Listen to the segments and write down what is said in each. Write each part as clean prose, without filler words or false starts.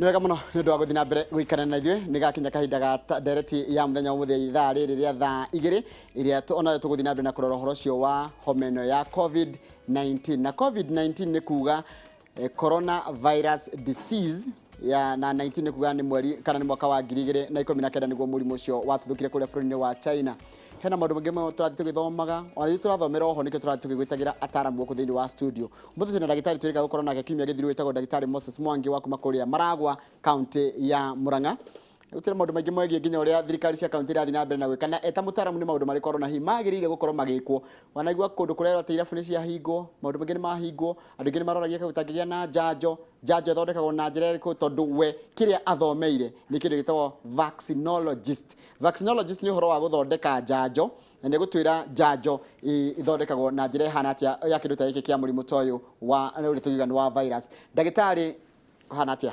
Nĩ wega mũno nĩ ũndũ wa gũthiĩ na mbere gũikara na ithuĩ. Nĩ gakinya kahinda ga ndereti ya mũthenya wa ũmũthĩ ithaa rĩrĩ rĩa thaa 2, ĩrĩa onayo tũgũthiĩ na mbere na kũrora ũhoro ũcio wa homa ĩno ya COVID-19. Na COVID-19 nĩ kuga corona virus disease ya na 19 nĩ kuga nĩ mweri kana nĩ mwaka wa 2019 nĩguo mũrimũ ũcio watuthũkire kũrĩa bũrũri-inĩ wa China. Hena maũndũ maingĩ mũno tũrathiĩ tũgĩthomaga, ona ithuĩ tũrathomera oho, nĩkĩo tũrathiĩ tũgĩgwĩtagĩra ataramu gũkũ thĩinĩ wa studio. Ũmũthĩ twĩna ndagĩtarĩ twĩrĩga gũkorwo nake kiumia gĩthiru, wĩtagwo ndagĩtarĩ Moses Mwangi wa kuma kũrĩa Maragwa, kaunti ya Murang'a. Gũtirĩ maũndũ maingĩ megiĩ nginya ũrĩa thirikari cia kaunti irathiĩ na mbere na gwĩka, na eta mũtaaramu nĩ maũndũ marĩkũ arona hihi magĩrĩire gũkorwo magĩkwo. Wanaigua kũndũ kũrĩa atĩ irabu nĩ ciahingwo, maũndũ maingĩ nĩ mahingwo, andũ aingĩ nĩ maroragia kaĩ gũtangĩgĩa na njanjo, njanjo ĩthondekagwo na njĩra ĩrĩkũ, tondũ we kĩrĩa athomeire nĩ kĩndũ gĩtagwo vaccinologist. Vaccinologist nĩ ũhoro wa gũthondeka njanjo, na nĩ gũtwĩra njanjo ithondekagwo na njĩra ĩhana atĩa ya kĩndũ ta gĩkĩ kĩa mũrimũ ta ũyũ wa ũrĩa tũngiuga nĩ wa virus. Ndagĩtarĩ, kũhana atĩa?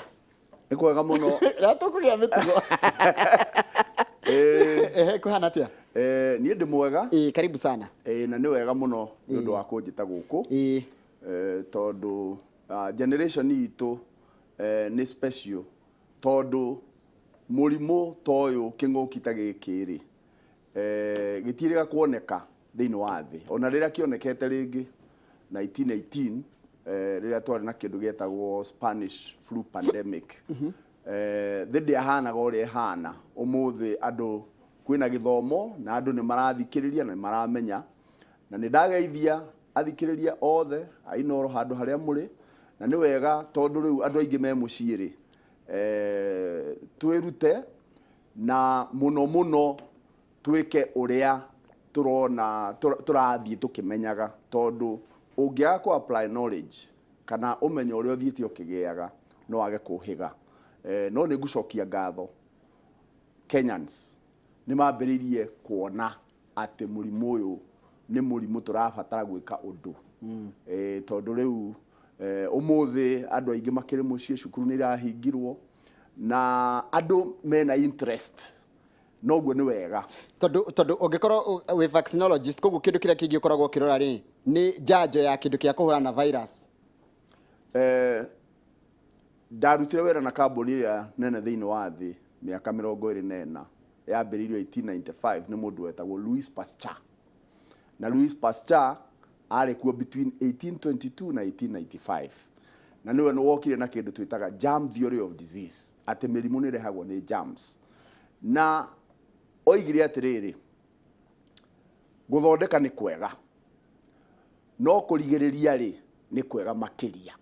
Nĩ kwega mũno. Rĩrĩa tũkũgĩa mĩtugo. Ehe, kũhana atĩa? Niĩ ndĩ mwega. Ĩĩ, karibu sana. Na nĩ wega mũno nĩ ũndũ wa kũnjĩta gũkũ. Tondũ generation itũ nĩ special, tondũ mũrimũ ta ũyũ, kĩng'ũki ta gĩkĩ rĩ, gĩtiĩrĩga kuoneka thĩinĩ wa thĩ, ona rĩrĩa kĩonekete rĩngĩ 1918, rĩrĩa twarĩ na kĩndũ gĩetagwo Spanish flu pandemic, thĩ ndĩahanaga ũrĩa ĩhana ũmũthĩ. Andũ kwĩna gĩthomo na andũ nĩ marathikĩrĩria na nĩ maramenya, na nĩ ndageithia athikĩrĩria othe a Inooro handũ harĩa mũrĩ. Na nĩ wega tondũ rĩu andũ aingĩ me mũciĩ rĩ, twĩrute na mũno mũno twĩke ũrĩa tũrona tũrathiĩ tũkĩmenyaga, tondũ ũngĩaga kũ apply knowledge kana ũmenyo ũrĩa ũthiĩte ũkĩgĩaga, no wage kũhĩga. No nĩ ngũcokia ngatho, Kenyans nĩ mambĩrĩirie kuona atĩ mũrimũ ũyũ nĩ mũrimũ tũrabatara gwĩka ũndũ, tondũ rĩu ũmũthĩ andũ aingĩ makĩrĩ mũciĩ, cukuru nĩ irahingirwo na andũ mena interest, noguo nĩ wega. Tondũ ũngĩkorwo wĩ vaccinologist, koguo kĩndũ kĩrĩa kĩngĩ ũkoragwo ũkĩrora rĩ, nĩ njanjo ya kĩndũ kĩa kũhũrana na virus. Ndarutire wĩra na kambuni ĩrĩa nene thĩinĩ wa thĩ mĩaka 24, yambĩrĩirio 1895 nĩ mũndũ wetagwo Louis Pasteur. Na Louis Pasteur arĩ kuo between 1822 na 1895, na nĩwe nĩ wokire na kĩndũ twĩtaga germ theory of disease, atĩ mĩrimũ nĩ ĩrehagwo nĩ germs. Na oigire atĩrĩrĩ, gũthondeka nĩ kwega, no kũrigĩrĩria rĩ, nĩ kwega makĩria.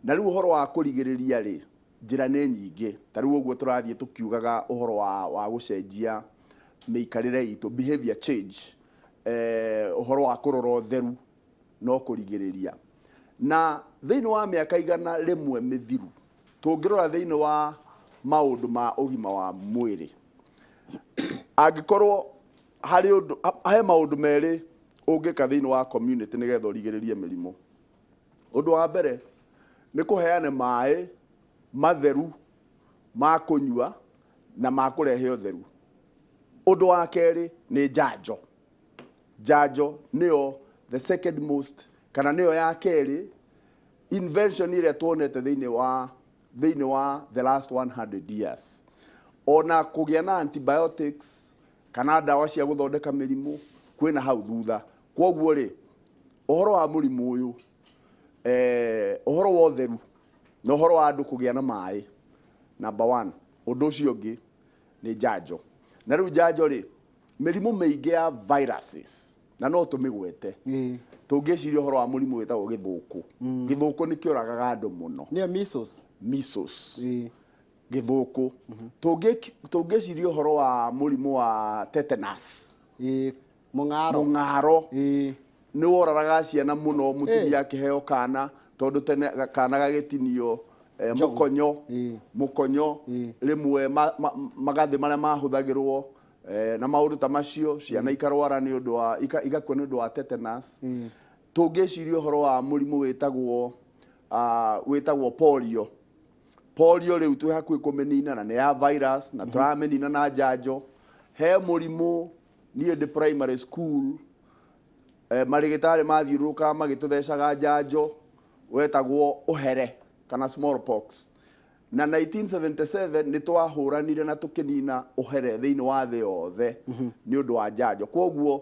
Na rĩu ũhoro wa kũrigĩrĩria rĩ, njĩra nĩ nyingĩ. Ta rĩu ũguo tũrathiĩ tũkiugaga ũhoro wa gũcenjia mĩikarĩre itũ, behavior change, ũhoro wa kũrora ũtheru no kũrigĩrĩria. Na thĩinĩ wa mĩaka 100 mĩthiru, tũngĩrora thĩinĩ wa maũndũ ma ũgima wa mwĩrĩ, angĩkorwo harĩ ũndũ, he maũndũ merĩ ũngĩka thĩinĩ wa community nĩgetha ũrigĩrĩrie mĩrimũ. Ũndũ wa mbere nĩ kũheana maĩ matheru ma kũnyua na ma kũrehe ũtheru. Ũndũ wa kerĩ nĩ njanjo. Njanjo nĩyo the second most, kana nĩyo ya kerĩ invention ĩrĩa tuonete thĩinĩ wa the last 100 years. Ona kũgĩa na antibiotics kana ndawa cia gũthondeka mĩrimũ kwĩna hau thutha. Kwoguo rĩ, ũhoro wa mũrimũ ũyũ, ũhoro wa ũtheru na ũhoro wa andũ kũgĩa na maĩ, number one. Ũndũ ũcio ũngĩ nĩ njanjo. Na rĩu njanjo rĩ, mĩrimũ mĩingĩ ya viruses, na no tũmĩgwete, tũngĩciria ũhoro wa mũrimũ wĩtagwo gĩthũkũ. Gĩthũkũ nĩ kĩũragaga andũ mũno. Nĩyo measles. Measles. Gĩthũkũ. Tũngĩciria ũhoro wa mũrimũ wa tetanus. Mũng'aro. Mũng'aro. Nĩ woraraga ciana mũno, mũtumia akĩheo kana, tondũ tene kana gagĩtinio Njogu. Mũkonyo. Mũkonyo. Rĩmwe magathĩ marĩa mahũthagĩrwo na maũndũ ta macio, ciana ikarwara nĩ ũndũ wa igakua nĩ ũndũ wa tetanus. Tũngĩciria ũhoro wa mũrimũ wĩtagwo polio. Polio rĩu twĩ hakuhĩ kũmĩnina, na nĩ ya virus, na tũramĩnina na njanjo. He mũrimũ niĩ ndĩ primary school, marĩgĩtarĩ mathiũrũrũkaga magĩtũthecaga njanjo, wetagwo ũhere kana smallpox. Na 1977 nĩ twahũranire na tũkĩnina ũhere thĩinĩ wa thĩ yothe nĩ ũndũ wa njanjo. Kwoguo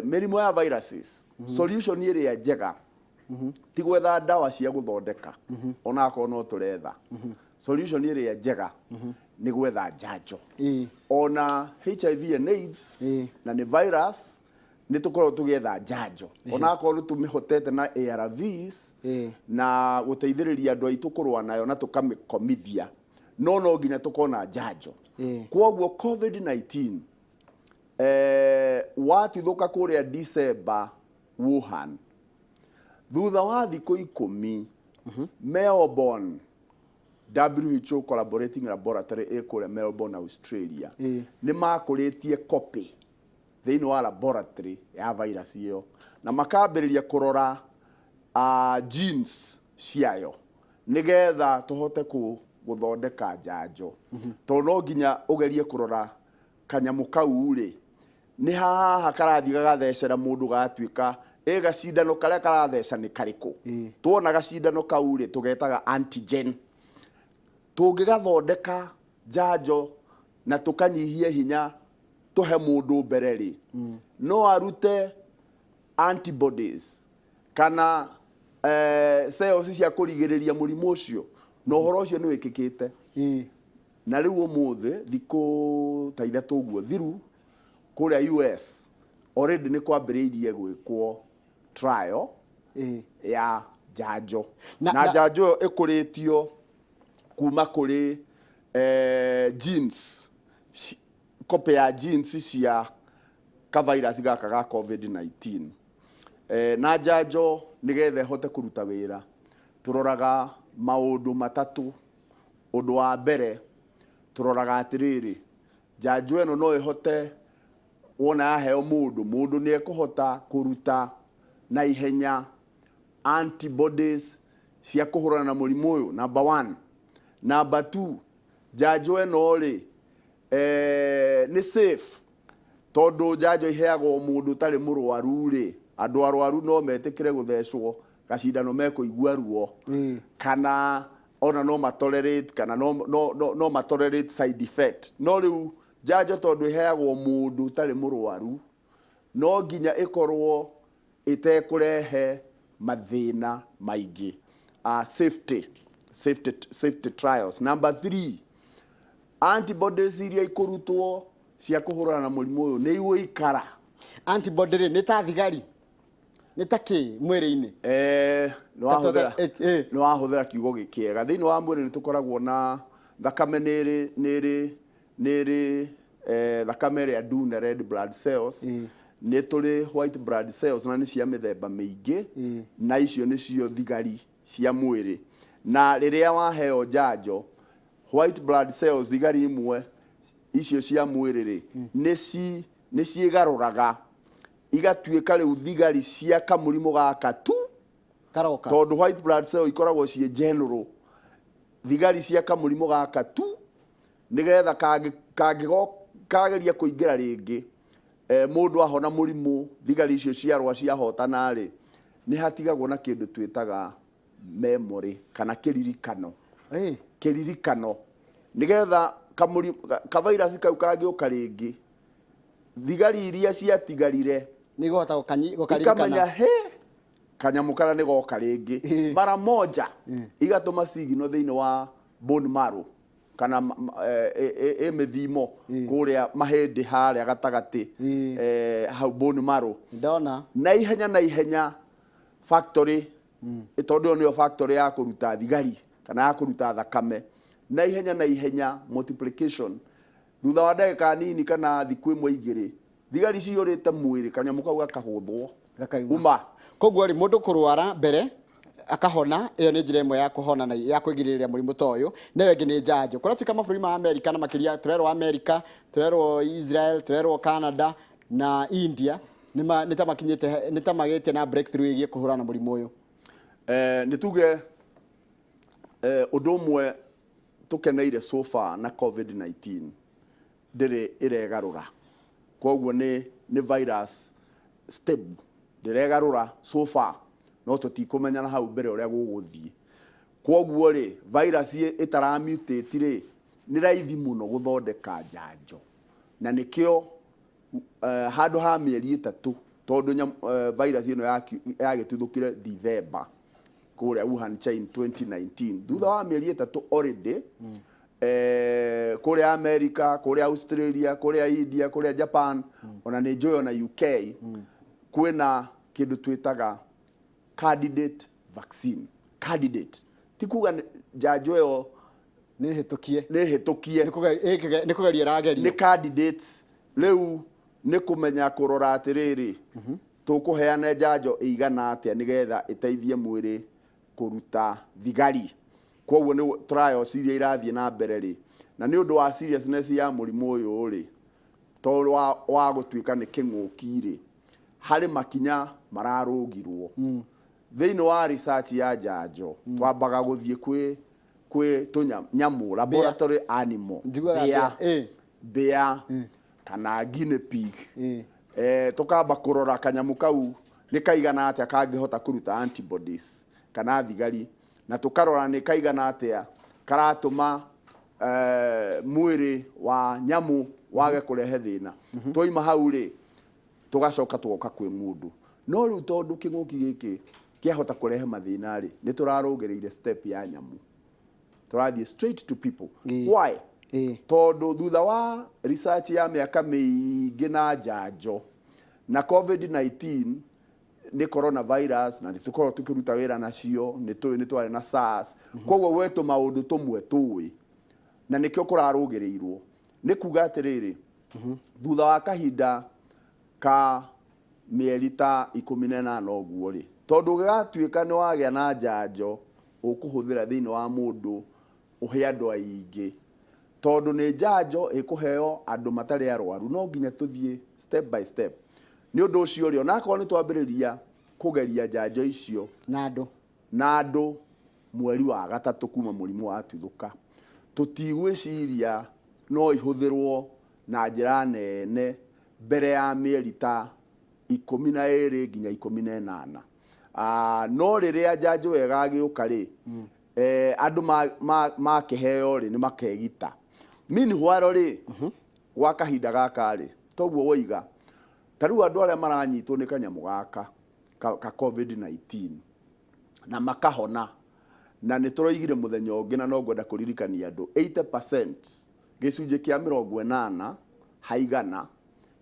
mĩrimũ ya viruses, solution ĩrĩa njega ti gwetha ndawa cia gũthondeka, onakorwo no tũretha. Solution ĩrĩa njega nĩ gwetha njanjo. Ona HIV and AIDS na nĩ virus, nĩ tũkoragwo tũgĩetha njanjo, onakorwo nĩ tũmĩhotete na ARVs na gũteithĩrĩria andũ aitũ kũrũa nayo na tũkamĩkomithia, no nginya tũkona njanjo. Kwoguo COVID-19 watithũka kũrĩa December Wuhan, thutha wa thikũ 10, Melbourne, WHO Collaborating Laboratory ĩ kũrĩa Melbourne, Australia, nĩ makũrĩtie copy thĩinĩ wa laboratory ya virus ĩyo na makambĩrĩria kũrora genes ciayo nĩgetha tũhote gũthondeka njanjo, tondũ no nginya ũgerie kũrora kanyamũ kau rĩ nĩ haha karathiĩ gagathecera mũndũ, gagatuĩka ĩ gacindano karĩa karatheca nĩ karĩkũ. Tuona gacindano kau rĩ, tũgetaga antigen. Tũngĩgathondeka njanjo na tũkanyihie hinya tũhe mũndũ mbere rĩ, no arute antibodies kana cells cia kũrigĩrĩria mũrimũ ũcio, na ũhoro ũcio nĩ wĩkĩkĩte. Na rĩu ũmũthĩ, thikũ ta 3 ũguo thiru, kũrĩa US already nĩ kwambĩrĩirie gwĩkwo trial ya njanjo. Na njanjo ĩyo ĩkũrĩtio kuma kũrĩ genes, copy ya genes cia kavirus gaka ga COVID-19. Na njanjo nĩgetha ĩhote kũruta wĩra, tũroraga maũndũ matatũ. Ũndũ wa mbere, tũroraga atĩrĩrĩ, njanjo ĩno no ĩhote, wona yaheo mũndũ, mũndũ nĩ ekũhota kũruta na ihenya antibodies cia kũhũrana na mũrimũ ũyũ, number one. Number two, njanjo ĩno rĩ, nĩ safe, tondũ njanjo iheagwo mũndũ ũtarĩ mũrwaru rĩ, andũ arwaru no metĩkĩre gũthecwo gacindano mekũigua ruo, kana ona no matolerate, kana no matolerate side effect. No rĩu njanjo tondũ ĩheagwo mũndũ ũtarĩ mũrwaru, no nginya ĩkorwo ĩtekũrehe mathĩna maingĩ, safety trials. Number three, antibodies iria ikũrutwo cia kũhũrana na mũrimũ ũyũ nĩ igũikara. Antibody rĩ, nĩ ta thigari, nĩ ta kĩ mwĩrĩ-inĩ? Nĩ wahũthĩra nĩ wahũthĩra kiugo gĩkĩega. Thĩinĩ wa mwĩrĩ nĩ tũkoragwo na thakame, nĩ ĩrĩ thakame ĩrĩa ndune, red blood cells. Nĩ tũrĩ white blood cells, na nĩ cia mĩthemba mĩingĩ, na icio nĩcio thigari cia mwĩrĩ. Na rĩrĩa waheo njanjo, white blood cells, thigari imwe icio cia mwĩrĩ rĩ, nĩ ciĩgarũraga igatuĩka rĩu thigari cia kamũrimũ gaka tu karoka. Tondũ white blood cell ikoragwo ciĩ general, thigari cia kamũrimũ gaka tu, nĩgetha kangĩgo kageria kũingĩra rĩngĩ, mũndũ ahona mũrimũ, thigari icio ciarũa ciahotana rĩ, nĩ hatigagwo na kĩndũ twĩtaga memory kana kĩririkano. Kĩririkano nĩgetha kavirus kau kangĩũka rĩngĩ, thigari iria ciatigarire nĩ igũhota ikamenya gũkaririkana. He kanyamũ karĩa nĩ goka rĩngĩ. Mara moja igatũma signal thĩinĩ wa bone marrow kana ĩ mĩthimo kũrĩa mahĩndĩ harĩa gatagatĩ, hau bone marrow. Ndona. Na ihenya na ihenya factory, tondũ ĩyo nĩyo factory ya kũruta thigari kana ya kũruta thakame, na ihenya na ihenya multiplication, thutha wa ndagĩka nini kana thikũ ĩmwe igĩrĩ, thigari ciyũrĩte mwĩrĩ, kanyamũ kau gakahũthwo. Gakauma. Uma. Koguo rĩ, mũndũ kũrwara mbere akahona, ĩyo nĩ njĩra ĩmwe ya kũhona na ya kwĩgirĩrĩria mũrimũ ta ũyũ. Na ĩyo ĩngĩ nĩ njanjo. Kũratuĩka mabũrũri ma Amerika, na makĩria tũrerwo Amerika, tũrerwo Israel, tũrerwo Canada na India nĩ ta makinyĩte, nĩ ta magĩte na breakthrough ĩgiĩ kũhũrana na mũrimũ ũyũ. Nĩ tuge ũndũ ũmwe tũkeneire so far na COVID-19, ndĩrĩ ĩregarũra. Koguo nĩ virus stable, ndĩregarũra so far, no tũtikũmenya na hau mbere ũrĩa gũgũthiĩ. Kwoguo rĩ, virus ĩtaramutate rĩ, nĩ raithi mũno gũthondeka njanjo, na nĩkĩo handũ ha mĩeri 3, tondũ virus ĩno yagĩtuthũkire December kũrĩa Wuhan, China 2019, thutha wa mĩeri 3 already kũrĩa America, kũrĩa Australia, kũrĩa India, kũrĩa Japan, ona nĩ njũĩ ona UK, kwĩna kĩndũ twĩtaga candidate vaccine. Candidate ti kuga njanjo ĩyo nĩ hĩtũkie. Nĩ hĩtũkie. Nĩ kũgeria ĩragerio. Nĩ candidates. Rĩu nĩ kũmenya kũrora atĩrĩrĩ, tũkũheana njanjo ĩigana atĩa nĩgetha ĩteithie mwĩrĩ kũruta thigari. Koguo nĩ trials iria irathiĩ na mbere rĩ, na nĩ ũndũ wa seriousness ya mũrimũ ũyũ rĩ, tondũ wa gũtuĩka nĩ kĩng'ũki rĩ, harĩ makinya mararũgirwo thĩinĩ wa research ya njanjo. Twambaga gũthiĩ kwĩ tũnyamũ, laboratory animal. Njiguaga mbĩa, atĩa? Mbĩa kana guinea pig. Tũkamba kũrora kanyamũ kau nĩ kaigana atĩa kangĩhota kũruta antibodies kana thigari, na tũkarora nĩ kaigana atĩa karatũma mwĩrĩ wa nyamũ wage kũrehe thĩna. Twaima hau rĩ, tũgacoka tũgoka kwĩ mũndũ. No rĩu tondũ kĩng'ũki gĩkĩ kĩahota kũrehe mathĩna rĩ, nĩ tũrarũgĩrĩire step ya nyamũ, tũrathiĩ straight to people. Why? Tondũ thutha wa research ya mĩaka mĩingĩ na njanjo na COVID-19 nĩ coronavirus, na nĩ tũkoragwo tũkĩruta wĩra nacio, nĩ tũĩ nĩ twarĩ na SARS, koguo gwĩ tũmaũndũ tũmwe tũĩ, na nĩkĩo kũrarũgĩrĩirwo. Nĩ kuga atĩrĩrĩ, thutha wa kahinda ka mĩeri ta 18 ũguo rĩ, tondũ gĩgatuĩka nĩ wagĩa na njanjo ũkũhũthĩra thĩinĩ wa mũndũ, ũhe andũ aingĩ, tondũ nĩ njanjo ĩkũheo andũ matarĩ arwaru, no nginya tũthiĩ step by step. Nĩ ũndũ ũcio rĩ, onakorwo nĩ twambĩrĩria kũgeria njanjo icio na andũ, na andũ mweri wa gatatũ kuma mũrimũ watuthũka, tũtigwĩciria no ihũthĩrwo na njĩra nene mbere ya mĩeri ta 12 nginya 18. No rĩrĩa njanjo ĩyo ĩgagĩũka rĩ, andũ makĩheo rĩ, nĩ makegita. Meanwhile rĩ, gwa kahinda gaka rĩ, toguo woiga, ta rĩu andũ arĩa maranyitwo nĩ kanyamũ gaka ka COVID-19 na makahona, na nĩ tũroigire mũthenya ũngĩ, na no ngwenda kũririkania andũ, 80%, gĩcunjĩ kĩa 80 haigana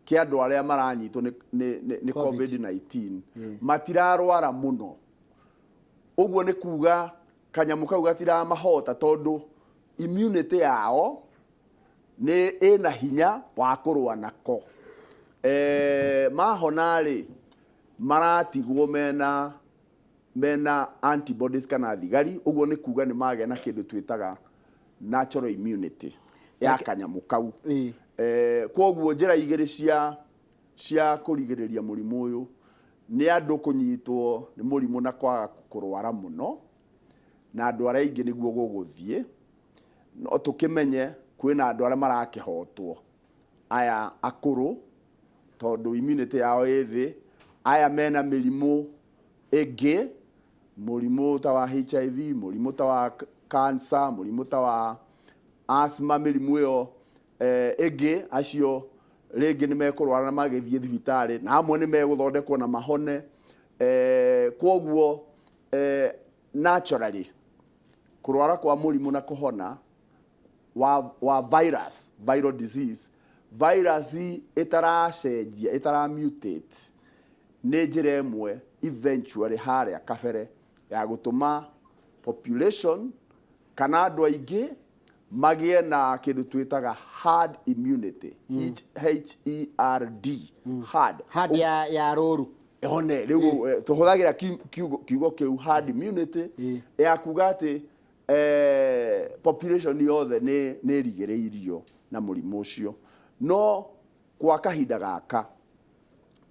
kĩa andũ arĩa maranyitwo nĩ COVID. COVID-19 matirarwara mũno. Ũguo nĩ kuga kanyamũ kau gatiramahota, tondũ immunity yao nĩ ĩna hinya wa kũrũa nako. Mahona rĩ, maratigwo mena antibodies kana thigari. Ũguo nĩ kuga nĩ magĩa na kĩndũ twĩtaga natural immunity ya kanyamũ kau. Kwoguo njĩra igĩrĩ cia kũrigĩrĩria mũrimũ ũyũ nĩ andũ kũnyitwo nĩ mũrimũ na kwaga kũrwara mũno, na andũ arĩa aingĩ nĩguo gũgũthiĩ. No tũkĩmenye kwĩna andũ arĩa marakĩhotwo, aya akũrũ, tondũ immunity yao ĩ thĩ, aya mena mĩrimũ ĩngĩ, mũrimũ ta wa HIV, mũrimũ ta wa cancer, mũrimũ ta wa asthma, mĩrimũ ĩyo ĩngĩ, acio rĩngĩ nĩ mekũrwara na magĩthiĩ thibitarĩ, na amwe nĩ megũthondekwo na mahone. Kwoguo naturally kũrwara kwa mũrimũ na kũhona wa virus, viral disease, virus ĩtaracenjia, ĩtaramutate, nĩ njĩra ĩmwe eventually harĩa kabere ya gũtũma population kana andũ aingĩ magĩe na kĩndũ twĩtaga herd immunity, HERD, herd. Herd ya rũru. One rĩu tũhũthagĩra kiugo kĩu herd immunity ya kuga atĩ population yothe nĩ ĩrigĩrĩirio na mũrimũ ũcio. No kwa kahinda gaka,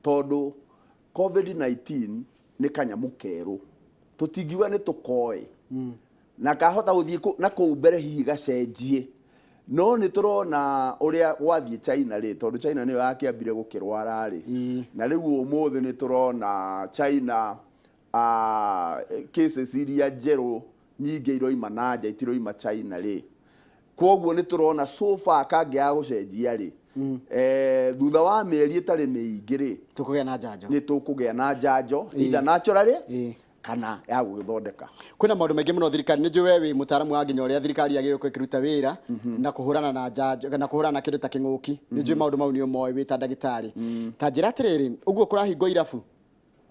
tondũ COVID-19 nĩ kanyamũ kerũ, tũtingiuga nĩ tũkoĩ na kahota gũthiĩ na kũu mbere hihi gacenjie, no nĩ tũrona ũrĩa gwathiĩ China rĩ, tondũ China nĩyo yakĩambire gũkĩrwara rĩ, na rĩu ũmũthĩ nĩ tũrona China cases iria njerũ Nyingĩ iroima na nja, itiroima China rĩ. Kwoguo nĩ tũrona so far kangĩaga gũcenjia rĩ, thutha wa mĩeri ĩtarĩ mĩingĩ rĩ, Tũkũgĩa na njanjo. Nĩ tũkũgĩa na njanjo, either naturally kana ya gũgĩthondeka. Kwĩna maũndũ maingĩ mũno thirikari, nĩ njũĩ we wĩ mũtaaramu wa nginya ũrĩa thirikari yagĩrĩirwo ĩkĩruta wĩra na kũhũrana na njanjo na kũhũrana na kĩndũ ta kĩng'ũki. Nĩ njũĩ maũndũ mau nĩ ũmoĩ wĩ ta ndagĩtarĩ. Ta njĩra atĩrĩrĩ, ũguo kũrahingwo irabu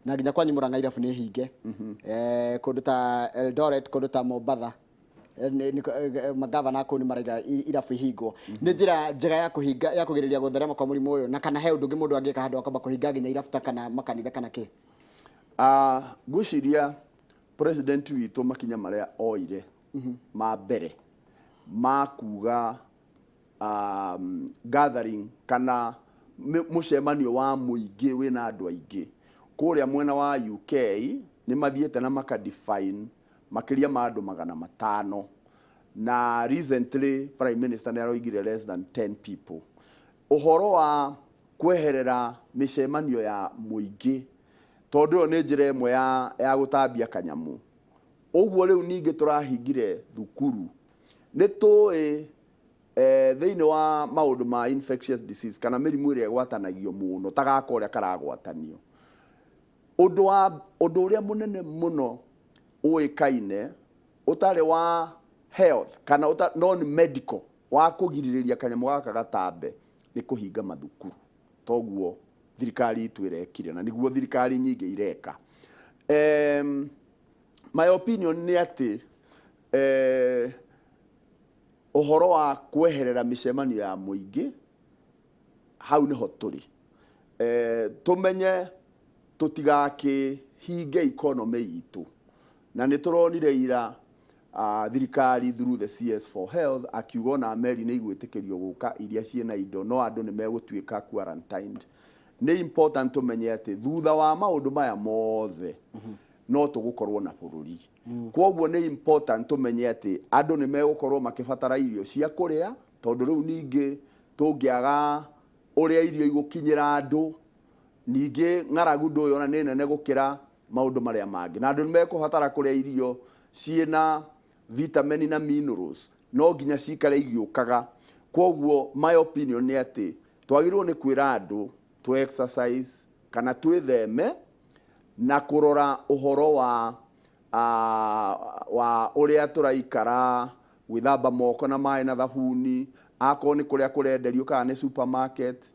na nginya kwanyu Murang'a irabu nĩ hinge, kũndũ ta Eldoret, kũndũ ta Mombatha, magavana kũu nĩ maraiga irabu ihingwo. Nĩ njĩra njega ya kũhinga, ya kũgirĩrĩria gũtherema kwa mũrimũ ũyũ, na kana he ũndũ ũngĩ mũndũ angĩka handũ ha kwamba kũhinga nginya irabu ta kana makanitha kana kĩ? Ah, ngwĩciria president witũ makinya marĩa oire ma mbere ma kuga gathering kana mũcemanio wa mũingĩ wĩna andũ aingĩ kũrĩa mwena wa UK, nĩ mathiĩte na maka define makĩria ma andũ 500, na recently prime minister nĩ aroigire less than 10 people. Ũhoro wa kweherera mĩcemanio ya mũingĩ, tondũ ĩyo nĩ njĩra ĩmwe ya gũtambia kanyamũ. Ũguo rĩu ningĩ tũrahingire thukuru, nĩ tũĩ thĩinĩ wa maũndũ ma infectious disease kana mĩrimũ ĩrĩa ĩgwatanagio mũno ta gaka ũrĩa karagwatanio, ũndũ ũrĩa mũnene mũno ũĩkaine ũtarĩ wa health kana non medical wa kũgirĩrĩria kanyamũ gaka gatambe nĩ kũhinga mathukuru. Toguo thirikari itũ ĩrekire na nĩguo thirikari nyingĩ ireka. My opinion nĩ atĩ ũhoro wa kweherera mĩcemanio ya mũingĩ, hau nĩho tũrĩ. Tũmenye tũtigakĩhinge economy itũ, na nĩ tũronire ira thirikari through the CS for Health akiuga ona meri nĩ igwĩtĩkĩrio gũka iria ciĩna indo, no andũ nĩ megũtuĩka quarantined. Nĩ important tũmenye atĩ thutha wa maũndũ maya mothe no tũgũkorwo na bũrũri. Kwoguo nĩ important tũmenye atĩ andũ nĩ megũkorwo makĩbatara irio cia kũrĩa, tondũ rĩu ningĩ tũngĩaga ũrĩa irio igũkinyĩra andũ, ningĩ ng'aragu ndũĩ ona nĩ nene gũkĩra maũndũ marĩa mangĩ, na andũ nĩ mekũbatara kũrĩa irio ciĩna vitamin na minerals, no nginya cikare igĩũkaga. Kwoguo my opinion nĩ atĩ twagĩrĩirwo nĩ kwĩra andũ tũ exercise kana twĩtheme na kũrora ũhoro wa ũrĩa tũraikara, gwĩthamba moko na maĩ na thabuni, akorwo nĩ kũrĩa kũrenderio, kana nĩ supermarket,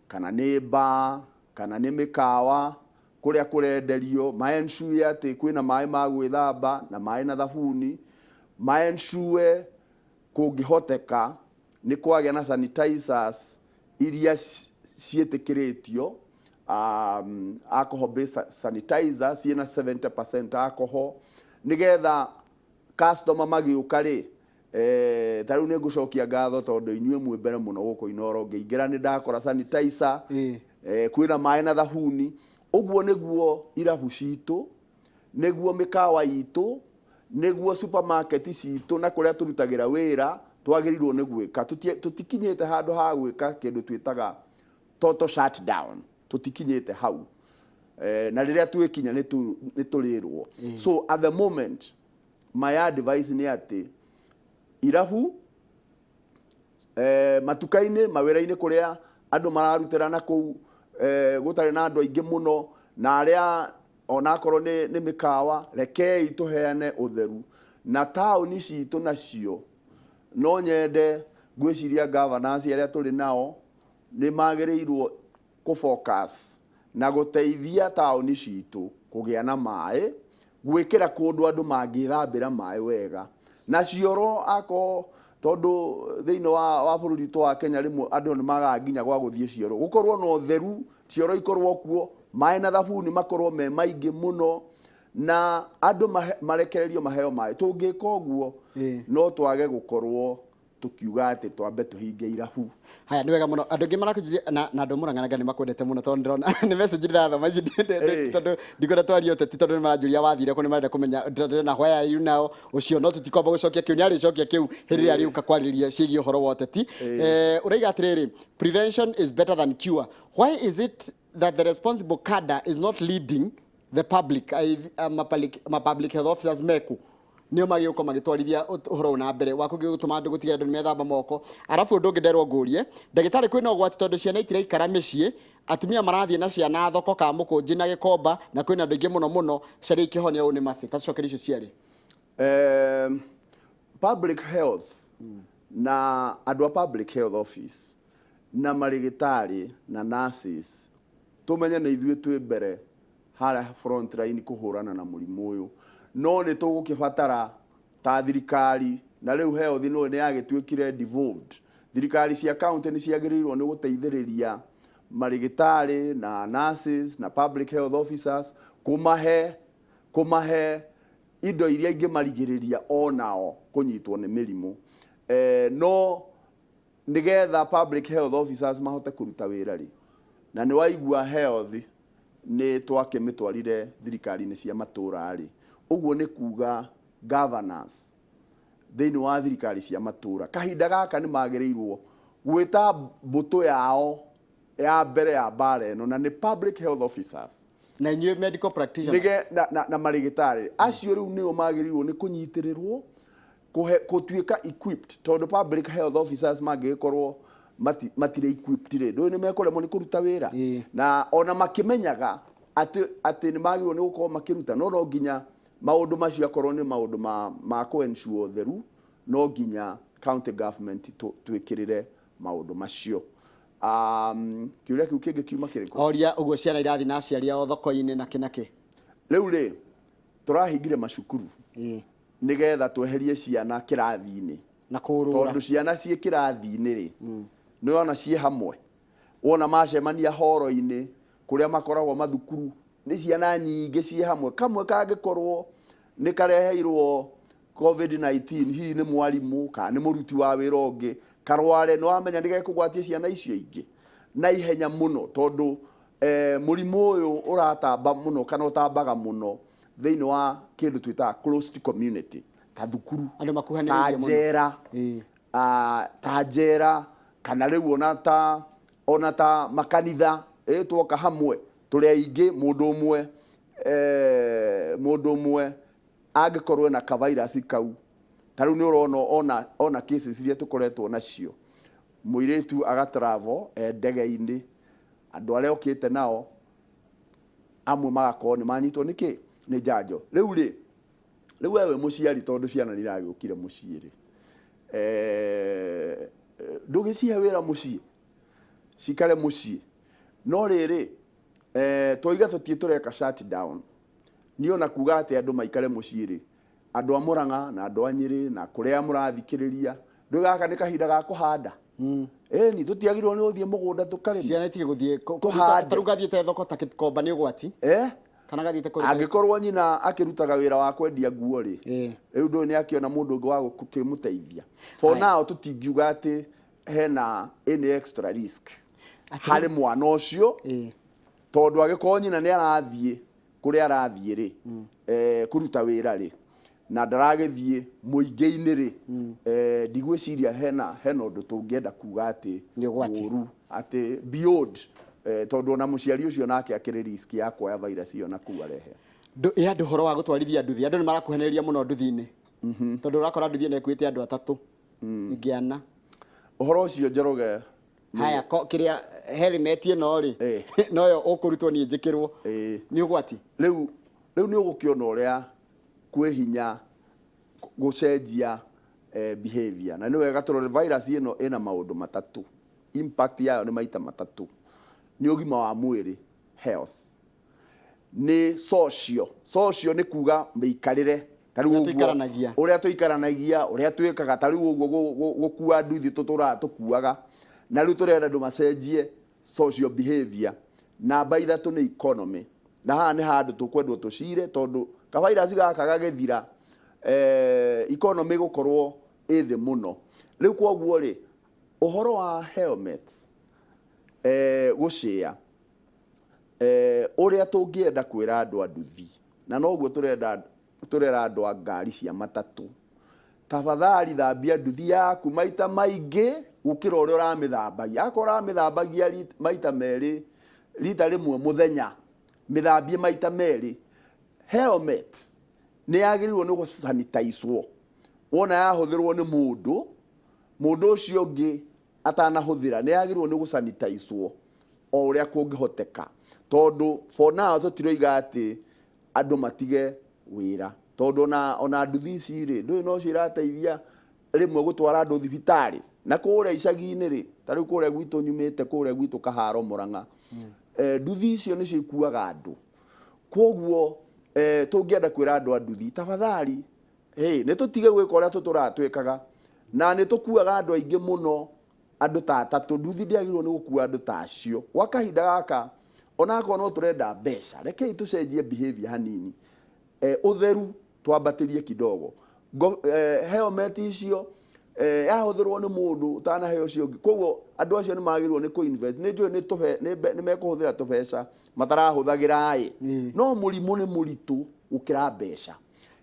kana nĩ bar, kana nĩ mĩkawa kũrĩa kũrenderio, ma-ensure atĩ kwĩna maĩ ma gwĩthamba na maĩ na thabuni, ma-ensure kũngĩhoteka nĩ kwagĩa na sanitizers iria ciĩtĩkĩrĩtio, alcohol based sanitizer ciĩna 70% alcohol, nĩgetha customer magĩũka rĩ, ta rĩu nĩ ngũcokia ngatho tondũ inyuĩ mwĩ mbere mũno gũkũ Inoro. Ngĩingĩra nĩ ndakora sanitizer, kwĩna maĩ na thabuni. Ũguo nĩguo irabu citũ, nĩguo mĩkawa itũ, nĩguo supermarket citũ na kũrĩa tũrutagĩra wĩra twagĩrĩirwo nĩ gwĩka. Tũtikinyĩte handũ ha gwĩka kĩndũ twĩtaga total shutdown, tũtikinyĩte hau. Na rĩrĩa twĩkinya nĩ tũrĩrwo. So at the moment my advice nĩ atĩ irabu, matuka-inĩ, mawĩra-inĩ kũrĩa andũ mararutĩra na kũu gũtarĩ na andũ aingĩ mũno, na arĩa onakorwo nĩ mĩkawa, rekei tũheane ũtheru. Na taũni citũ nacio, no nyende ngwĩciria governors arĩa tũrĩ nao nĩ magĩrĩirwo kũ-focus na gũteithia taũni citũ kũgĩa na maĩ, gwĩkĩra kũndũ andũ mangĩthambĩra maĩ wega na cioro, akorwo tondũ thĩinĩ wa bũrũri witũ wa Kenya rĩmwe andũ nĩ magaga nginya gwa gũthiĩ cioro, gũkorwo na ũtheru, cioro ikorwo kuo, maĩ na thabuni makorwo me maingĩ mũno, na andũ marekererio maheo maĩ. Tũngĩka ũguo, no twage gũkorwo tũkiuga atĩ twambe tũhinge irabu. Haya, nĩ wega mũno. Andũ aingĩ marakũnjĩria na andũ Mũrang'a nĩ makwendete mũno, tondũ ndĩrona nĩ message ndĩrathoma ici, tondũ ndikwenda twarie ũteti, tondũ nĩ maranjũria wathire kũ, nĩ marenda kũmenya ndĩrona why are you now ũcio, no tũtikwamba gũcokia kĩu, nĩ arĩcokia kĩu hĩndĩ ĩrĩa arĩũka kwarĩrĩria ciĩgiĩ ũhoro wa ũteti. Ũraiga atĩrĩrĩ, "Prevention is better than cure. Why is it that the responsible cadre is not leading the public? Ma public health officers meku?" Nĩo magĩrĩirwo gũkorwo magĩtwarithia ũhoro ũyũ na mbere wa kũgĩtũma andũ gũtigĩrĩra andũ nĩ methamba moko. Arabu ũndũ ũngĩ nderwo ngũrie ndagĩtarĩ, kwĩna ũgwati tondũ ciana itiraikara mĩciĩ, atumia marathiĩ na ciana thoko ka Mũkũnji na Gĩkomba, na kwĩna andũ aingĩ mũno mũno. Caria ikĩhonia ũũ nĩ macĩ tacokeria icio cierĩ. Public health na andũ a public health office na marĩgĩtarĩ na nurses, tũmenye nĩ ithuĩ twĩ mbere harĩa front line kũhũrana na mũrimũ ũyũ, no nĩ tũgũkĩbatara ta thirikari, na rĩu health no nĩ yagĩtuĩkire devolved. Thirikari cia county nĩ ciagĩrĩirwo nĩ gũteithĩrĩria marĩgĩtarĩ na nurses na public health officers, kũmahe indo iria ingĩmarigĩrĩria onao kũnyitwo nĩ mĩrimũ. No nĩgetha public health officers mahote kũruta wĩra rĩ, na nĩ waigua health nĩ twakĩmĩtwarire thirikari-inĩ cia matũra rĩ, ũguo nĩ kuga governance thĩinĩ wa thirikari cia matũra kahinda gaka nĩ magĩrĩirwo gwĩta mbũtũ yao ya mbere ya mbara ĩno, na nĩ public health officers na inyuĩ medical practitioners. Nĩge na marĩgĩtarĩ acio rĩu nĩo magĩrĩirwo nĩ kũnyitĩrĩrwo kũhe gũtuĩka equipped, tondũ public health officers mangĩgĩkorwo matirĩ equipped rĩ, ndũĩ nĩ mekũremwo nĩ kũruta wĩra. Na ona makĩmenyaga atĩ nĩ magĩrĩirwo nĩ gũkorwo makĩruta, no nginya maũndũ macio akorwo nĩ maũndũ ma kũ ensure ũtheru, no nginya county government twĩkĩrĩre maũndũ macio. Kĩũria kĩu kĩngĩ kiuma kĩrĩkũ? Oria ũguo ciana irathiĩ na aciari ao thoko-inĩ na kĩ na kĩ. Rĩu rĩ, tũrahingire macukuru nĩgetha tweherie ciana kĩrathi-inĩ na kũũrũra, tondũ ciana ciĩ kĩrathi-inĩ rĩ, nĩ wona ciĩ hamwe, wona macemania horo-inĩ kũrĩa makoragwo mathukuru, nĩ ciana nyingĩ ciĩ hamwe, kamwe kangĩkorwo nĩ kareheirwo COVID-19 hihi nĩ mwarimũ kana nĩ mũruti wa wĩra ũngĩ, karware, nĩ wamenya nĩ gekũgwatia ciana icio ingĩ na ihenya mũno, tondũ mũrimũ ũyũ ũratamba mũno kana ũtambaga mũno thĩinĩ wa kĩndũ twĩtaga closed community, ta thukuru, andũ ta makuhanĩrĩirie mũno, njera, ta njera, kana rĩu ona ta makanitha, twoka hamwe tũrĩ aingĩ, mũndũ ũmwe angĩkorwo ena kavirus kau, ta rĩu nĩ ũrona ona cases iria tũkoretwo nacio, mũirĩtu agatravel e ndege-inĩ, andũ arĩa okĩte nao amwe magakorwo nĩ manyitwo nĩ kĩ, nĩ njanjo. Rĩu rĩ, rĩu we wĩ mũciari, tondũ ciana nĩ iragĩũkire mũciĩ rĩ, ndũgĩcihe wĩra mũciĩ, cikare mũciĩ. No rĩrĩ, twoiga tũtiĩ tũreka shut down, niĩ ona kuga atĩ andũ maikare mũciĩ rĩ, andũ a Mũrang'a na andũ a Nyĩrĩ na kũrĩa mũrathikĩrĩria, ndũĩ gaka nĩ kahinda ga kũhanda. Ĩni tũtiagĩrĩirwo nĩ gũthiĩ mũgũnda tũkarĩme? Ciana itige gũthiĩ Tũhande. Ta rĩu gathiĩte thoko ta Gĩkomba nĩ ũgwati, kana gathiĩte kũrĩ Angĩkorwo nyina akĩrutaga wĩra wa kwendia nguo rĩ, rĩu ndũĩ nĩ akĩona mũndũ ũngĩ wa gũkĩmũteithia. For now tũtingiuga atĩ hena any extra risk harĩ mwana ũcio, tondũ angĩkorwo nyina nĩ arathiĩ kũrĩa arathiĩ rĩ, kũruta wĩra rĩ, na ndaragĩthiĩ mũingĩ-inĩ rĩ, ndigwĩciria hena ũndũ tũngĩenda kuga atĩ Nĩ ũgwati. mũru atĩ beyond, tondũ ona mũciari ũcio nake akĩrĩ risk ya kuoya virus ĩyo na kũu arehe. Ĩ andũ, ũhoro wa gũtwarithia nduthi, andũ nĩ marakuhanĩrĩria mũno nduthi-inĩ, tondũ ũrakora nduthi ĩno ĩkuĩte andũ atatũ, ingĩ ana. Ũhoro ũcio, Njoroge, Haya, kĩrĩa helmet ĩno rĩ, noyo ũkũrutwo niĩ njĩkĩrwo, nĩ ũgwati. Rĩu nĩ ũgũkĩona ũrĩa kwĩ hinya gũcenjia behavior, na nĩ wega tũrore virus ĩno ĩna maũndũ matatũ. Impact yayo nĩ maita matatũ: nĩ ũgima wa mwĩrĩ, health, nĩ social, social nĩ kuga mĩikarĩre, ta rĩu Ũrĩa ũguo- tũikaranagia. Ũrĩa tũikaranagia, ũrĩa twĩkaga, ta rĩu ũguo gũkua nduthi tũtũraga tũkuaga, na rĩu tũrenda andũ macenjie social behavior. Namba ithatũ nĩ economy, na haha nĩ handũ tũkwendwo tũcire, tondũ kavirus gaka gagĩthira, economy gũkorwo ĩ thĩ mũno. Rĩu kwoguo rĩ, ũhoro wa helmet, gũcĩa, ũrĩa tũngĩenda kwĩra andũ a nduthi, na noguo tũrenda tũrera andũ a ngari cia matatũ, tafadhali thambia nduthi yaku maita maingĩ gũkĩra ũrĩa ũramĩthambagia. Akorwo ũramĩthambagia maita merĩ, rita rĩmwe mũthenya, mĩthambie maita merĩ. Helmet Nĩ yagĩrĩirwo nĩ gũsanitaicwo. Wona yahũthĩrwo nĩ mũndũ, mũndũ ũcio ũngĩ atanahũthĩra, nĩ yagĩrĩirwo nĩ gũsanitaicwo o ũrĩa kũngĩhoteka. Tondũ for now tũtiroiga atĩ andũ matige wĩra. Tondũ ona nduthi ici rĩ, ndũĩ nocio irateithia rĩmwe gũtwara andũ thibitarĩ. Na kũrĩa icagi-inĩ rĩ, ta rĩu kũrĩa gwitũ nyumĩte, kũrĩa gwitũ Kaharo Mũrang'a, nduthi icio nĩcio ikuaga andũ. Kwoguo tũngĩenda kwĩra andũ a nduthi, tafadhali, hey, nĩ tũtige gwĩka ũrĩa tũtũraga twĩkaga. Na nĩ tũkuaga andũ aingĩ mũno, andũ ta atatũ. Nduthi ndĩagĩrĩirwo nĩ gũkua andũ ta acio. Gwa kahinda gaka, onakorwo no tũrenda mbeca, rekei tũcenjie behavior hanini. Ũtheru twambatĩrie kidogo. Helmet icio yahũthĩrwo nĩ mũndũ ũtanaheo ũcio ũngĩ. Koguo andũ acio nĩ magĩrĩirwo nĩ kũ-invest. Nĩ njũĩ nĩ mekũhũthĩra tũbeca matarahũthagĩra ĩ. No mũrimũ nĩ mũritũ gũkĩra mbeca.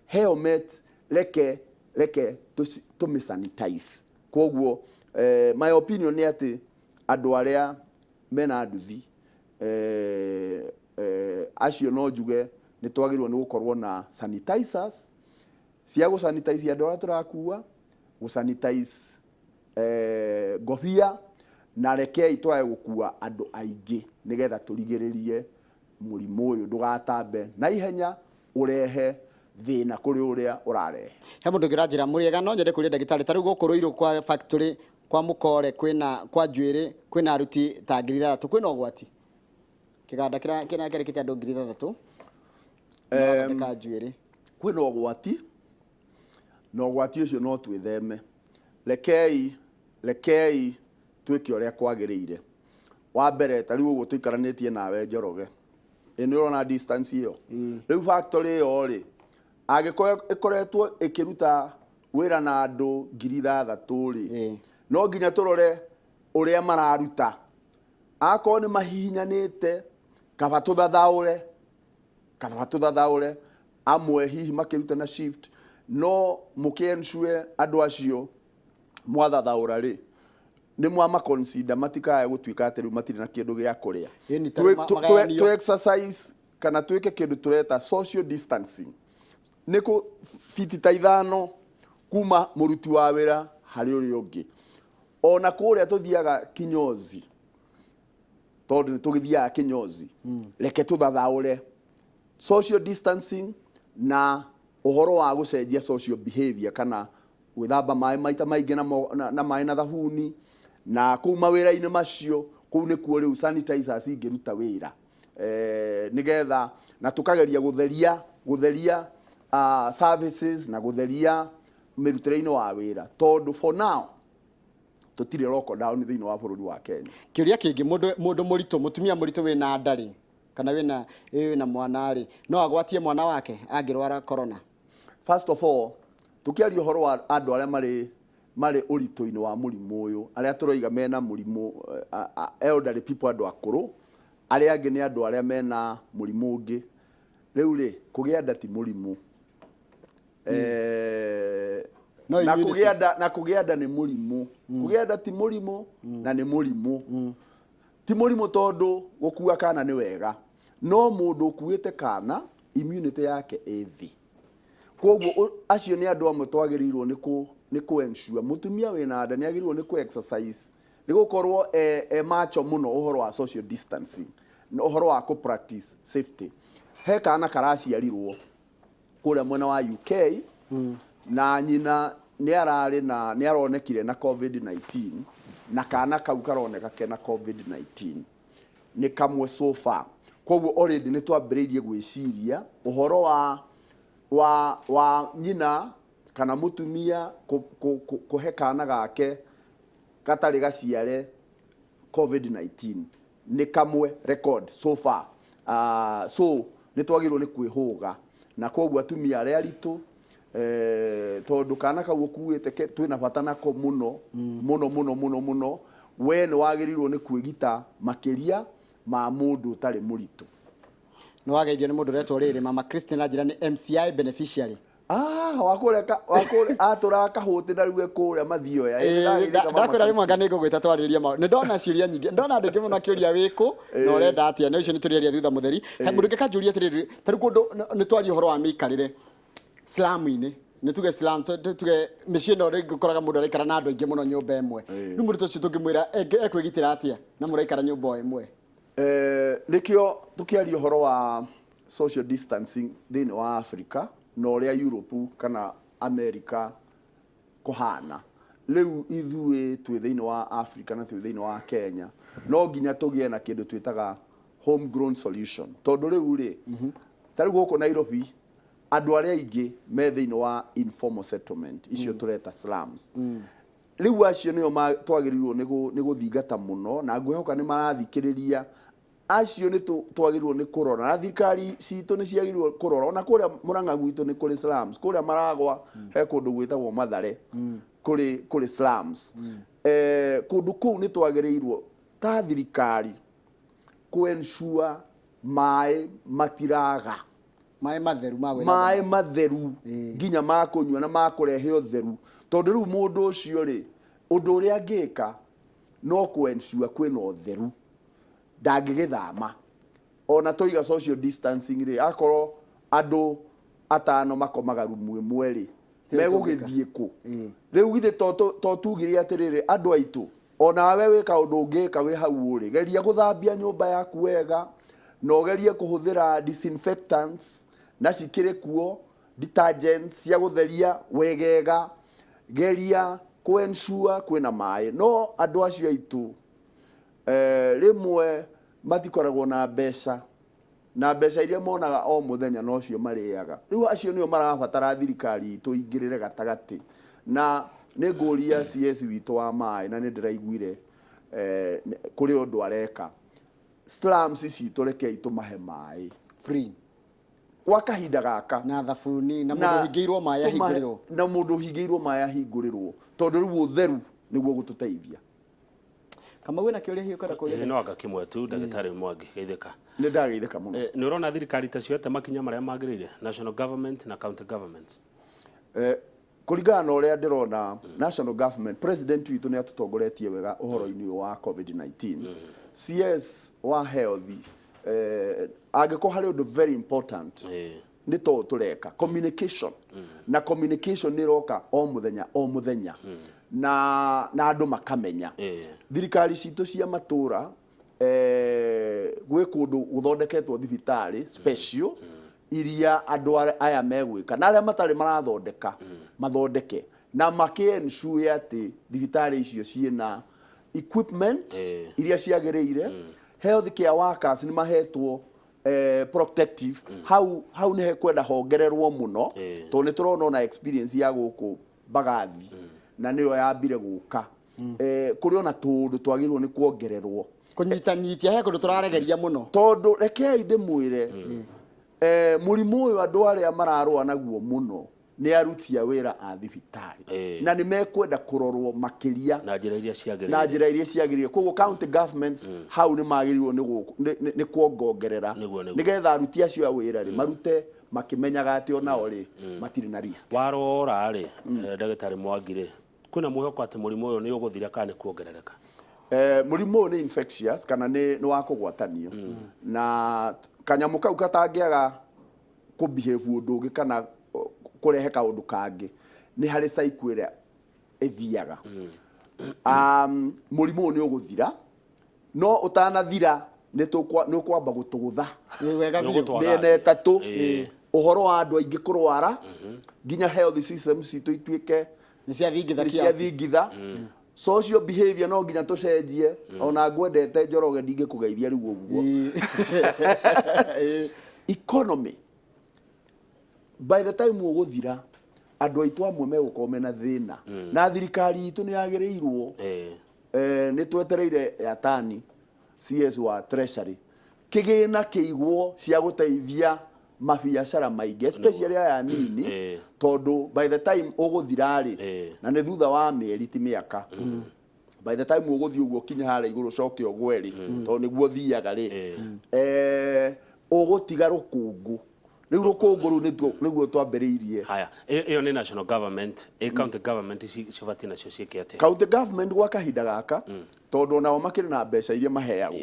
Helmet reke tũmĩ sanitize. Koguo my opinion nĩ atĩ andũ arĩa mena nduthi acio no njuge nĩ twagĩrĩirwo nĩ gũkorwo na sanitizers cia gũ sanitize andũ arĩa tũrakua, gũ sanitize ngobia, na rekei twage gũkua andũ aingĩ nĩgetha tũrigĩrĩrie mũrimũ ũyũ ndũgatambe na ihenya ũrehe thĩna kũrĩ ũrĩa ũrarehe. He mũndũ ũngĩ ũranjĩra mũrĩega, no nyende kũria ndagĩtarĩ, ta rĩu gũkũ Ruiru kwa factory kwa Mũkore kwĩna kwa njuĩrĩ kwĩna aruti ta 6,000, kwĩna ũgwati? Kĩganda kĩrĩa kĩandĩkĩte andũ 6,000 marathondeka njuĩrĩ. Kwĩna ũgwati, na ũgwati ũcio no twĩtheme. Rekei twĩke ũrĩa kwagĩrĩire. Wa mbere, ta rĩu ũguo tũikaranĩtie nawe Njoroge, ĩ nĩ ũrona distance ĩyo? Rĩu factory ĩyo rĩ, angĩkorwo ĩkoretwo ĩkĩruta wĩra na andũ 6,000 rĩ, no nginya tũrore ũrĩa mararuta. Akorwo nĩ mahihinyanĩte, kaba tũthathaũre, kaba tũthathaũre, amwe hihi makĩruta na shift, no mũkĩ ensure andũ acio mwathathaũra rĩ, nĩ mwama consider matikae gũtuĩka atĩ rĩu matirĩ na kĩndũ gĩa kũrĩa. Ĩni, ta rĩu magayanio. Tũ exercise kana twĩke kĩndũ tũreta social distancing. Nĩ kũ fiti ta 5 kuma mũruti wa wĩra harĩ ũrĩa ũngĩ. Ona kũrĩa tũthiaga kinyozi, tondũ nĩ tũgĩthiaga kinyozi, reke tũthathaũre social distancing na ũhoro wa gũcenjia social behavior, kana gwĩthamba maĩ maita maingĩ na maĩ na thabuni, na kũu mawĩra-inĩ macio, kũu nĩkuo rĩu sanitizers ingĩruta wĩra. Nĩgetha na tũkageria gũtheria services na gũtheria mĩrutĩre-inĩ wa wĩra, tondũ for now tũtirĩ lockdown thĩinĩ wa bũrũri wa Kenya. Kĩũria kĩngĩ, mũndũ mũritũ, mũtumia mũritũ wĩna nda rĩ, kana wĩna mwana rĩ, no agwatie mwana wake angĩrwara corona? First of all, tũkĩaria ũhoro wa andũ arĩa marĩ ũritũ-inĩ wa mũrimũ ũyũ, arĩa tũroiga mena mũrimũ, elderly people, andũ akũrũ, arĩa angĩ nĩ andũ arĩa mena mũrimũ ũngĩ. Rĩu rĩ, kũgĩa nda ti mũrimũ. No immunity. Na kũgĩa nda nĩ mũrimũ. Kũgĩa nda ti mũrimũ, na nĩ mũrimũ. Ti mũrimũ tondũ gũkua kana nĩ wega. No mũndũ ũkuĩte kana, immunity yake ĩ thĩ. Koguo acio nĩ andũ amwe twagĩrĩirwo nĩ kũ ensure mũtumia wĩna nda nĩ agĩrĩirwo nĩ kũ exercise, nĩ gũkorwo e macho mũno ũhoro wa social distancing, na ũhoro wa kũ practice safety. He kana karaciarirwo kũrĩa mwena wa UK, na nyina nĩ ararĩ na nĩ aronekire na COVID-19, na kana kau karoneka kena COVID-19 nĩ kamwe so far. Koguo already nĩ twambĩrĩirie gwĩciria ũhoro wa nyina kana mũtumia kũhe kana gake gatarĩ gaciare COVID-19. Nĩ kamwe record so far. So nĩ twagĩrĩirwo nĩ kwĩhũga, na koguo atumia arĩa aritũ, tondũ kana kau ũkuĩte twĩna bata nako mũno, mũno, mũno, mũno, mũno, we nĩ wagĩrĩirwo nĩ kwĩgita makĩria ma mũndũ ũtarĩ mũritũ. Nĩ wageithio nĩ mũndũ ũretwo rĩrĩ, Mama Christine anjĩra nĩ MCI beneficiary. Wakũrĩa atũraga kahũti na rĩu ekũrĩa mathioya. Ndakwĩra rĩmwe anga nĩ ngũgwĩta twarĩrĩrie maũndũ. Nĩ ndona ciũria nyingĩ, ndona andũ aingĩ mũno akĩũria wĩkũ na ũrenda atĩa, na ũcio nĩ tũrĩaria thutha mũtheri. He mũndũ ũngĩ kanjũria atĩrĩrĩ, ta rĩu kũndũ nĩ twaria ũhoro wa mĩikarĩre. Slum-inĩ, nĩ tuge slum, tuge mĩciĩ ĩno rĩngĩ ũkoraga mũndũ araikara na andũ aingĩ mũno nyũmba ĩmwe. Rĩu mũrutwo ũcio tũngĩmwĩra ekwĩgitĩra atĩa na mũraikara nyũmba o ĩmwe? Nĩkĩo tũkĩaria ũhoro wa social distancing thĩinĩ wa Africa na ũrĩa Europe kana America kũhana. Rĩu ithuĩ twĩ thĩinĩ wa Africa na twĩ thĩinĩ wa Kenya, no nginya tũgĩe na kĩndũ twĩtaga homegrown solution. Tondũ rĩu rĩ, ta rĩu gũkũ Nairobi, andũ arĩa aingĩ me thĩinĩ wa informal settlement, icio tũreta slums. Rĩu acio nĩo twagĩrĩirwo nĩ gũthingata mũno, na ngwĩhoka nĩ marathikĩrĩria. Acio nĩ twagĩrĩirwo nĩ kũrora, na thirikari citũ nĩ ciagĩrĩirwo kũrora. Ona kũrĩa Murang'a gwitũ nĩ kũrĩ slums, kũrĩa Maragwa he kũndũ gwĩtagwo Mathare kũrĩ slums. Kũndũ kũu nĩ twagĩrĩirwo ta thirikari kũ ensure maĩ matiraga. Maĩ matheru ma gwĩthamba. Maĩ matheru nginya ma kũnyua na ma kũrehe ũtheru, tondũ rĩu mũndũ ũcio rĩ, ũndũ ũrĩa angĩka no kũ ensure kwĩna ũtheru, ndangĩgĩthama. Ona tũiga social distancing rĩ, akorwo andũ atano makomaga rumu ĩmwe rĩ, megũgĩthiĩ kũ? Rĩu githĩ to tugire atĩrĩrĩ, andũ aitũ, onawe wĩ kaũndũ ũngĩka wĩ hau ũrĩ, geria gũthambia nyũmba yaku wega, na ũgerie kũhũthĩra disinfectants na cikĩrĩ kuo, detergents cia gũtheria wegega, geria kũ ensure kwĩna maĩ. No andũ acio aitũ, rĩmwe matikoragwo na mbeca, na mbeca iria monaga o mũthenya nocio marĩaga. Rĩu acio nĩo marabatara thirikari itũ ingĩrĩre gatagatĩ. Na nĩ ngũria CS witũ wa maĩ, na nĩ ndĩraiguire kũrĩ ũndũ areka. Slums citũ rekei tũmahe maĩ free kwa kahinda gaka, na thabuni, na mũndũ ũhingĩirwo maĩ ahingũrĩrwo, na mũndũ ũhingĩirwo maĩ ahingũrĩrwo, tondũ rĩu ũtheru nĩguo gũtũteithia. Kamau, wĩna kĩũria hihi ũkwenda kũria? No anga kĩmwe tu, ndagĩtarĩ Mwangi, geithĩka. Nĩ ndageithĩka mũno. Nĩ ũrona thirikari ta cioete makinya marĩa magĩrĩire, national government na county government? Kũringana na ũrĩa ndĩrona, national government, president witũ nĩ atũtongoretie wega ũhoro-inĩ ũyũ wa COVID-19. CS wa health, angĩkorwo harĩ ũndũ very important nĩ to tũreka communication, na communication nĩ ĩroka o mũthenya o mũthenya, na andũ makamenya. Thirikari citũ cia matũra, gwĩ kũndũ gũthondeketwo thibitarĩ special iria andũ aya megwĩka, na arĩa matarĩ marathondeka mathondeke, na makĩ ensure atĩ thibitarĩ icio ciĩna equipment iria ciagĩrĩire. Health care workers nĩ mahetwo protective. Hau nĩ hekwenda hongererwo mũno, tondũ nĩ tũrona ona experience ya gũkũ Mbagathi, na nĩyo yambire gũka. Kũrĩ ona tũũndũ twagĩrĩirwo nĩ kuongererwo. Kũnyitanyitia, he kũndũ tũraregeria mũno. Tondũ rekei ndĩmwĩre, mũrimũ ũyũ andũ arĩa mararũa naguo mũno nĩ aruti a wĩra a thibitarĩ, na nĩ mekwenda kũrorwo makĩria na njĩra iria ciagĩrĩire, na njĩra iria ciagĩrĩire. Koguo county governments hau nĩ magĩrĩirwo nĩ kuongongerera, Nĩguo. nĩgetha aruti acio a wĩra rĩ, marute makĩmenyaga atĩ onao rĩ, matirĩ na risk. Warora rĩ, ndagĩtarĩ Mwangi rĩ, kwĩna mwĩhoko atĩ mũrimũ ũyũ nĩ ũgũthira kana nĩ kuongerereka? Mũrimũ ũyũ nĩ infectious, kana nĩ wa kũgwatanio, na kanyamũ kau katangĩaga kũ behave ũndũ ũngĩ kana kũrehe kaũndũ kangĩ, nĩ harĩ cycle ĩrĩa ĩthiaga. Mũrimũ ũyũ nĩ ũgũthira, no ũtanathira nĩ ũkwamba gũtũgũtha Nĩ wega Nĩ biũ. ũgũtwara mĩena ĩtatũ. Ũhoro wa andũ aingĩ kũrwara, nginya health system citũ ituĩke nĩ ciathingitha nĩ kiasi. Ciathingitha. Social behavior no nginya tũcenjie. Ona ngwendete Njoroge, ndingĩkũgeithia rĩu ũguo. Economy, by the time ũgũthira, andũ aitũ amwe megũkorwo mena thĩna, na thirikari itũ nĩ yagĩrĩirwo, nĩ twetereire Yatani, CS wa Treasury, kĩgĩna kĩigwo cia gũteithia mabiacara maingĩ, especially aya nini, tondũ by the time ũgũthira rĩ, na nĩ thutha wa mĩeri, ti mĩaka, by the time ũgũthiĩ ũguo kinya harĩa igũrũ ũcoke ũgwe rĩ, tondũ nĩguo ũthiaga rĩ, ũgũtiga rũkũngũ. Rĩu rũkũngũ rũu nĩguo twambĩrĩirie. Haya, ĩyo nĩ national government. County government cibatiĩ nacio ciĩke atĩa? County government gwa kahinda gaka, tondũ onao makĩrĩ na mbeca iria maheagwo,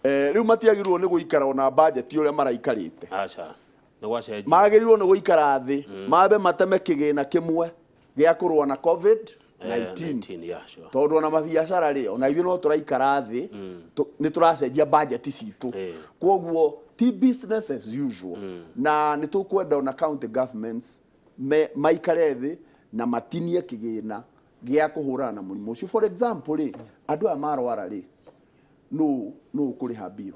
rĩu matiagĩrĩirwo nĩ gũikara ona budget ũrĩa maraikarĩte. Aca. Nĩ gwacenjia. Magĩrĩirwo nĩ gũikara thĩ, mambe mateme kĩgĩna kĩmwe gĩa kũrũa na COVID-19. 19, yeah, sure. Tondũ ona mabiacara rĩ, ona ithuĩ no tũraikara thĩ, nĩ tũracenjia budget citũ. Kwoguo ti business as usual, na nĩ tũkwenda ona county governments maikare thĩ na matinie kĩgĩna gĩa kũhũrana na mũrimũ ũcio. For example rĩ, andũ aya marwara rĩ, nũ ũkũrĩha bill?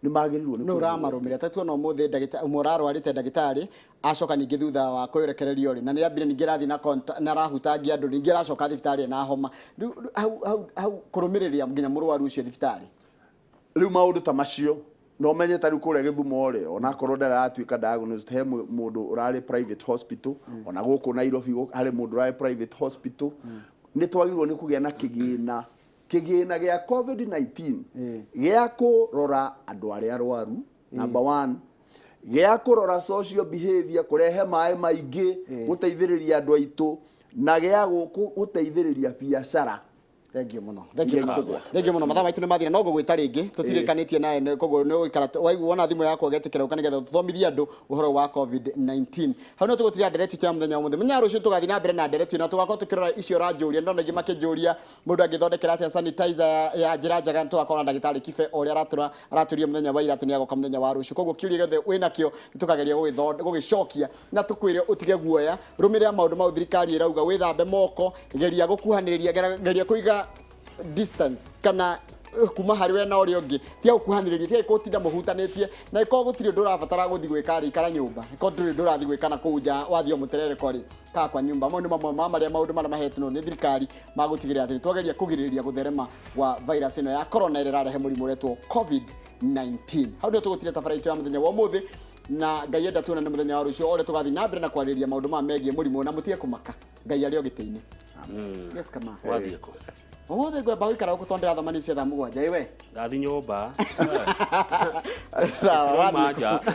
Nĩ magĩrĩirwo nĩ nũ kũrĩhwo. Ũramarũmĩrĩra? Ta tuona ũmũthĩ ũmwe ũrarwarĩte, ndagĩtarĩ acoka ningĩ thutha wa kũrekererio rĩ, na nĩ ambire ningĩ arathiĩ na arahutagia andũ, ningĩ aracoka thibitarĩ ena homa. Rĩu hau kũrũmĩrĩria nginya mũrwaru ũcio thibitarĩ. Rĩu maũndũ ta macio no menye, ta rĩu kũrĩa Gĩthumo rĩ, onakorwo ndaratuĩka diagnosed, he mũndũ ũrarĩ private hospital. Ona gũkũ Nairobi harĩ mũndũ ũrarĩ private hospital. Nĩ twagĩrĩirwo nĩ kũgĩa na kĩgĩna gĩa COVID-19 gĩa kũrora andũ arĩa arwaru, number one, gĩa kũrora social behavior, kũrehe maĩ maingĩ, gũteithĩrĩria andũ aitũ, na gĩa gũteithĩrĩria biacara. Thank you mũno. Thank you Iria mũno. ikũgwa. Thank you mũno. Mathaa maitũ nĩ mathira, no ngũgwĩta rĩngĩ, tũtirĩkanĩtie nawe, koguo nĩ ũgũikara waigua wona thimũ yakwa ũgetĩkĩra ũka nĩgetha tũthomithie andũ ũhoro wa COVID-19. Hau no tũgũtiria ndereti itũ ya mũthenya wa ũmũthĩ. Mũthenya wa rũciũ tũgathiĩ na mbere na ndereti na tũgakorwo tũkĩrora icio ũranjũria. Ndona ingĩ makĩnjũria mũndũ angĩthondekera atĩa sanitizer ya njĩra njega. Tũgakorwo na ndagĩtarĩ Kibe o ũrĩa aratũria mũthenya wa ira atĩ nĩ agoka mũthenya wa rũciũ. Koguo kĩũria gĩothe wĩnakĩo nĩ tũkageria gũgĩcokia na tũkwĩre ũtige guoya, rũmĩrĩra maũndũ mau thirikari ĩrauga, wĩthambe moko, geria gũkuhanĩrĩria, geria kũiga distance kana kuma harĩ we na ũrĩa ũngĩ, tiga gũkuhanĩrĩria, tiga gũtinda mũhutanĩtie, na ĩkorwo gũtirĩ ũndũ ũrabatara gũthiĩ gwĩka rĩ, ikara nyũmba. Ĩkorwo ndũrĩ ũndũ ũrathiĩ gwĩka na kũu nja, wathiĩ o mũterereko rĩ, kaa kwa nyumba. Mau nĩ mamwe ma marĩa maũndũ marĩa mahetwo nĩ thirikari ma gũtigĩrĩra atĩ nĩ twageria kũgirĩrĩria gũtherema gwa virus ĩno ya corona ĩrĩa ĩrarehe mũrimũ ũretwo COVID-19. Hau nĩho tũgũtiria tabarĩra itũ ya mũthenya wa ũmũthĩ, na Ngai enda tuonane mũthenya wa rũciũ o ũrĩa tũgathiĩ na mbere na kwarĩrĩria maũndũ maya megiĩ mũrimũ, na mũtige kũmaka, Ngai arĩ o gĩtĩ-inĩ. Yes, kama Wathiĩ kũ? Ũmũthĩ ngwamba gũikara gũkũ tondũ ndĩrathoma news cia thaa 7. Ĩwe. Ndathi nyũmba. Sawa. Tũrauma Wathiĩ nja. kũ?